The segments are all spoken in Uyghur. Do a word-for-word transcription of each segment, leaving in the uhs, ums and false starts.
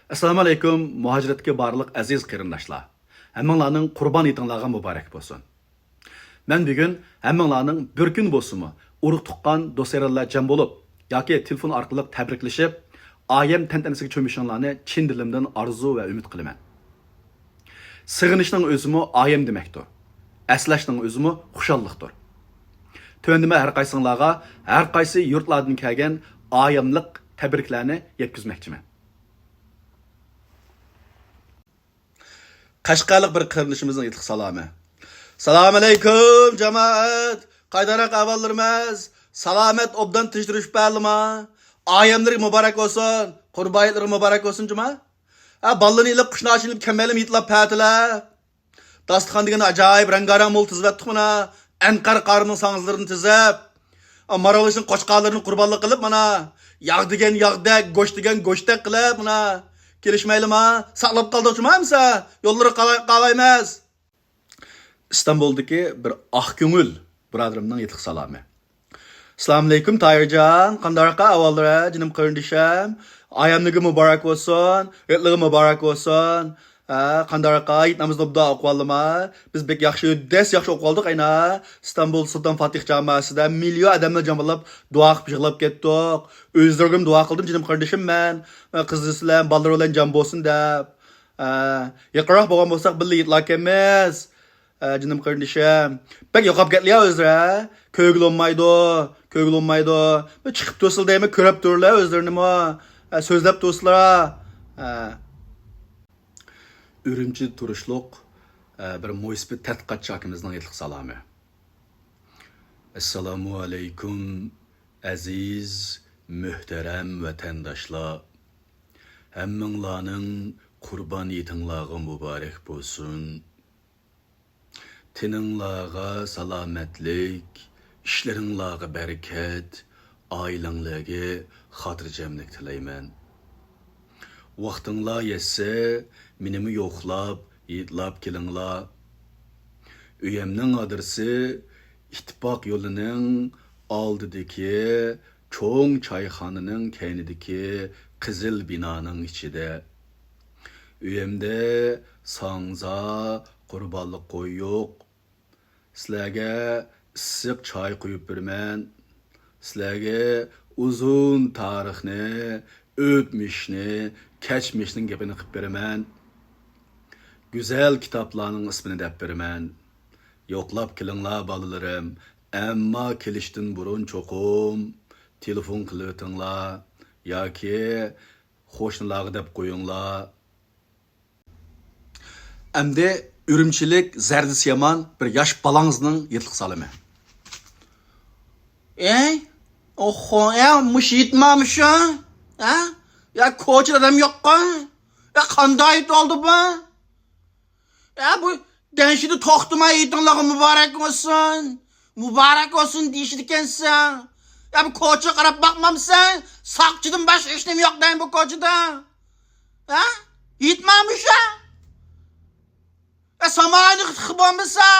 ئەسسالامۇ ئەلەيكۇم، مۇھاجىرەتتىكى بارلىق ئەزىز قېرىنداشلار. ھەممىڭلارنىڭ قۇربان ھېيتىڭلارغا مۇبارەك بولسۇن. مەن بۈگۈن ھەممىڭلارنىڭ بىر كۈن بولسىمۇ، ئۇرۇق-تۇغقان، دوست-يارانلار جەم بولۇپ ياكى تېلېفون ئارقىلىق تەبرىكلىشىپ، ئايەم تەنتەنىسىگە چۆمۈشۈڭلارنى چىن دىلىمدىن ئارزۇ ۋە ئۈمىد قىلىمەن. سېغىنىشنىڭ ئۆزىمۇ ئايەم دېمەكتۇر. ئەسلەشنىڭ ئۆزىمۇ خۇشاللىقتۇر. تۆۋەندە مەن ھەر قايسىڭلارغا، ھەر قايسى يۇرتلاردىن كەلگەن ئايەملىق تەبرىكلەرنى يەتكۈزمەكچىمەن. قەشقەرلىق بىر قېرىندىشىمىزنىڭ ئېيتلىق سالامى. سالام ئەلەيكۇم، جامائەت! قايداراق ئەھۋاللىرىمىز؟ سالامەت، ئوبدان تىنچ تۇرۇشۇپ بەردىما؟ ئايەملىرى مۇبارەك بولسۇن، قۇربان ھېيتلىرى مۇبارەك بولسۇن، جۇما! ھە، بالىلىرىنى ئېلىپ، قۇشناچىنى ئېلىپ كەلمەيلىمۇ ھېيتلاپ پەتىلەر؟ داستىخان دېگەن ئاجايىپ رەڭگارەڭ مول تىزىۋەتتۇق مانا. ئەنقەر قارىنىڭ ساڭزىلىرىنى تىزىپ، ماراۋلىشنىڭ قوچقارلىرىنى قۇربانلىق قىلىپ مانا. ياغ دېگەن ياغدەك، گۆش دېگەن گۆشتەك قىلىپ مانا. كېلىشمەيلىما؟ ساقلاپ قالدۇق جۇما ئەمسە. يوللىرى قالاي-، قالايمەس. ئىستانبۇلدىكى بىر ئاق كۆڭۈل بۇرادىرىمنىڭ ھېيتلىق سالامى. ئەسسالامۇئەلەيكۇم، تاھىرجان. قانداقراق ئەھۋاللىرى، جېنىم قېرىندىشىم؟ ئايەملىرىگە مۇبارەك بولسۇن، ھېيتلىرى مۇبارەك بولسۇن. ھە، قانداقراق، ھېيت نامىزىنى ئوبدان ئوقۇۋالدىما؟ بىز بەك ياخشى، دەس ياخشى ئوقۇۋالدۇق ئەينا. ئىستانبۇل سۇلتان فاتىھ جاماسىدا مىليون ئادەملەر جام بولۇپ، دۇئا قىلىپ يىغلاپ كەتتۇق. ئۆزلىرىگىمۇ دۇئا قىلدىم، جېنىم قېرىندىشىم مەن. قىزى بىلەن، بالىلىرى بىلەن جام بولسۇن دەپ. ھە، يېقىنراق بولغان بولساق، بىللە ھېيتلاركەنمىز. ئە، جېنىم قېرىندىشىم. بەك يوقاپ كەتتىلا ئۆزلىرى، ھە؟ كۆرگىلى بولمايدۇ، كۆرگىلى بولمايدۇ. بىر چىقىپ تۇرسىلا دەيمەن، كۆرۈپ تۇرلا ئۆزلىرىنىمۇ. ئە، سۆزلەپ تۇرسىلا. ئە. ئۈرۈمچىدە تۇرۇشلۇق، ئە، بىر مويسىپىت تەتقىقاتچى ئاكىمىزنىڭ ھېيتلىق سالامى. ئەسسالامۇ ئەلەيكۇم، ئەزىز، مۆھتەرەم ۋەتەنداشلار. ھەممىڭلارنىڭ قۇربان ھېيتىڭلارغا مۇبارەك بولسۇن. تېنىڭلارغا سالامەتلىك، ئىشلىرىڭلارغا بەرىكەت، ئائىلەڭلەرگە خاتىرجەملىك تىلەيمەن. ۋاقتىڭلار يەتسە، مېنىمۇ يوقلاپ، ھېيتلاپ كېلىڭلار. ئۆيەمنىڭ ئادرېسى ئىتتىپاق يولىنىڭ ئالدىدىكى چوڭ چايخانىنىڭ كەينىدىكى قىزىل بىنانىڭ ئىچىدە. ئۆيۈمدە ساڭزا، قۇربانلىق قوي يوق. سىلەرگە ئىسسىق چاي قۇيۇپ بېرىمەن. سىلەرگە ئۇزۇن تارىخنى، ئۆتمۈشنى، كەچمىشنىڭ گېپىنى قىلىپ بېرىمەن. گۈزەل كىتابلارنىڭ ئىسمىنى دەپ بېرىمەن. يوقلاپ كېلىڭلار، بالىلىرىم. ئەمما كېلىشتىن بۇرۇن چوقۇم تېلېفون قىلىۋېتىڭلار ياكى قوشنىلارغا دەپ قويۇڭلار. ئەمدى ئۈرۈمچىلىك زەردىسى يامان بىر ياش بالاڭىزنىڭ ھېيتلىق سالىمى. ئەي، ئوخو، ئە، مۇشۇ ھېيتما مۇشۇ؟ ھە؟ يا كوچىدا ئادەم يوققۇ؟ يا قانداق ھېيت بولدى بۇ؟ يا بۇ دەنشىدە توختىماي ھېيتىڭلارغا مۇبارەك بولسۇن، مۇبارەك بولسۇن دېيىشىدىكەنسەن. يا بۇ كوچىغا قاراپ باقمامسەن؟ ساقچىدىن باشقا ھېچنېمە يوق دەيمەن بۇ كوچىدا. ھە؟ ھېيتما مۇشۇ؟ يا سامايىنى تىقىپ بولمىسا؟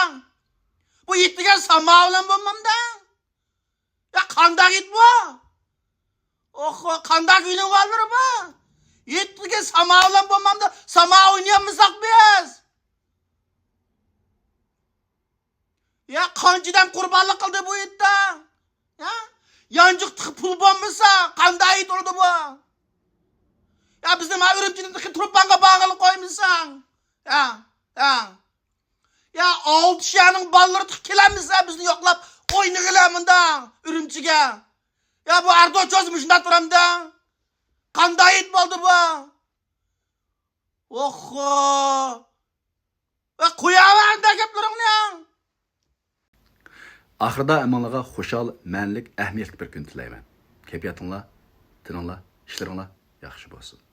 بۇ ھېيت دېگەن ساما بىلەن بولمامدا؟ يا قانداق ھېيت بۇ؟ ئوخو، قانداق ئۆينىڭ بالىلىرى بۇ؟ ھېيت دېگەن ساما بىلەن بولمامدا، ساما ئوينىيالمىساق بىز؟ يا قانچە ئادەم قۇربانلىق قىلدى بۇ ھېيتتا؟ يا يانچۇقتىكى پۇل بولمىسا، قانداق ھېيت بولىدۇ بۇ؟ يا بىزنى ما ئۈرۈمچىدىن تۇرپانغا بارغىلى قويمىساڭ؟ يا، يا. يا ئالتە شەھەرنىڭ بالىلىرى تېخى كېلەلمىسە بىزنى يوقلاپ ئوينىغىلى مۇنداق ئۈرۈمچىگە. يا بۇ ئەردوچوز مۇشۇنداق تۇرامدا؟ قانداق ھېيت بولدى بۇ؟ ئوخو. ۋە قوياۋەر ئەمدى گەپلىرىڭنى. ئاخىرىدا ھەممىڭلارغا خۇشال، مەنىلىك، ئەھمىيەتلىك بىر كۈن تىلەيمەن. كەيپىياتىڭلار، تېنىڭلار، ئىشلىرىڭلار ياخشى بولسۇن.